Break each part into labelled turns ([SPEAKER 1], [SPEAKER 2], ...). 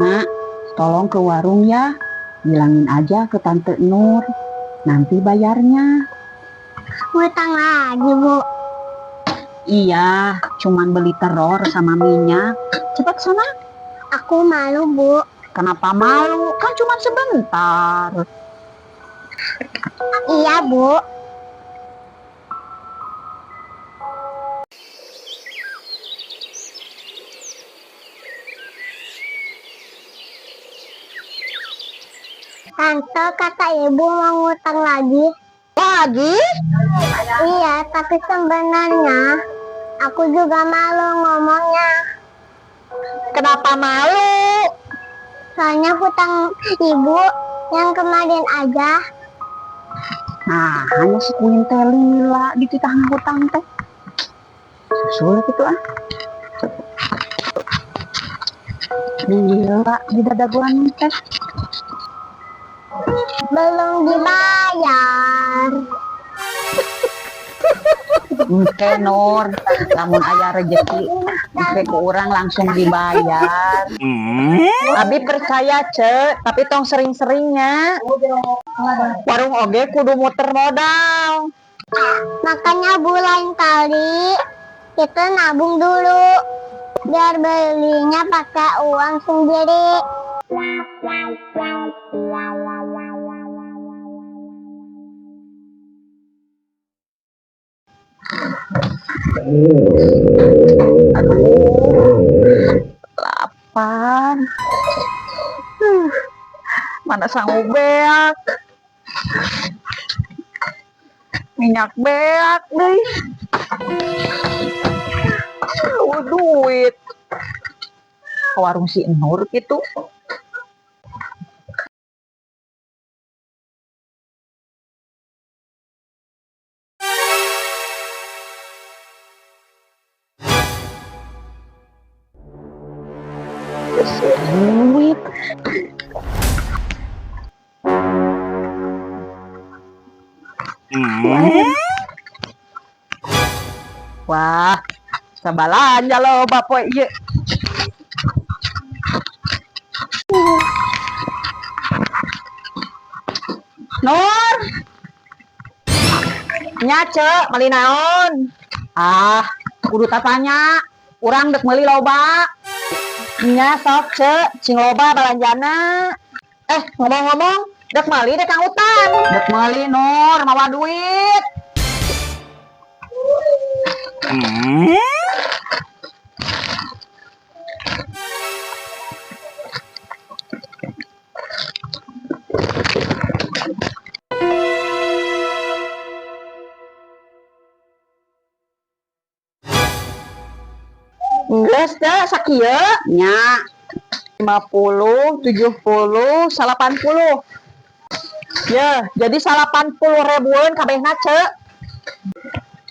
[SPEAKER 1] Nak, tolong ke warung ya. Bilangin aja ke Tante Nur. Nanti bayarnya.
[SPEAKER 2] Ngutang lagi, Bu.
[SPEAKER 1] Iya, cuman beli telur sama minyak. Cepat sana.
[SPEAKER 2] Aku malu, Bu.
[SPEAKER 1] Kenapa malu? Kan cuma sebentar.
[SPEAKER 2] Iya, Bu. Tante, kata ibu mau ngutang lagi.
[SPEAKER 1] Lagi?
[SPEAKER 2] Iya, tapi sebenarnya aku juga malu ngomongnya.
[SPEAKER 1] Kenapa malu?
[SPEAKER 2] Soalnya hutang ibu yang kemarin aja.
[SPEAKER 1] Nah, hanya si Queen teh lila dititah hutang teh. Sulit itu ah. Lila di dadaguan teh.
[SPEAKER 2] Belum dibayar.
[SPEAKER 1] Engke Nur, lamun aya rezeki, engke ku urang langsung dibayar. Abi percaya, Ce, tapi tong sering-seringnya. Warung oge kudu muter modal.
[SPEAKER 2] Makanya Bu, lain kali kita nabung dulu biar belinya pakai uang sendiri.
[SPEAKER 1] Aduh, lapar. Mana sangu beak. Minyak beak deh. Oh, duit. Ke warung si Nur gitu. Duit. Wah, sabalanja lo bapak iya. Nur. Nya, Ce, meuli naon? Ah, kudu tatanya. Urang dek meuli loba. Nya sok, Ce, cing loba balanjana. Ngomong-ngomong, dek meuli dek kang utang. Dek meuli Nur, mawa duit. Geus teh sakieu nya. 50, 70, 80. Ya, jadi 80 ribuan kabehna, Ce.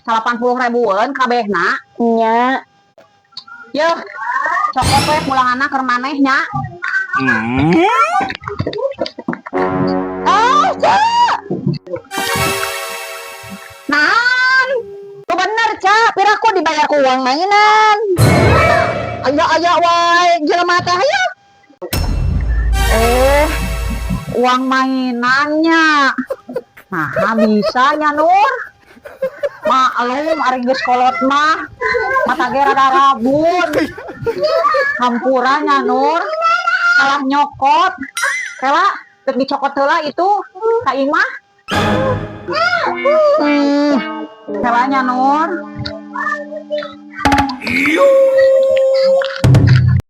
[SPEAKER 1] 80 ribuan kabehna. Nya. Ya, cokot we pulanganna keur maneh nya. Oh, Ce. Naon? Tuh bener, Ce. Piraku dibayar ku uang mainan. Aya-aya wae jelema teh aya. Uang mainannya. Nah, bisanya Nur. Maklum ari geus kolot mah. Mata ge rada rabun. Hampuranya Nur. Salah nyokot. Kela, dek dicokot heula itu ka imah. Kelanya Nur.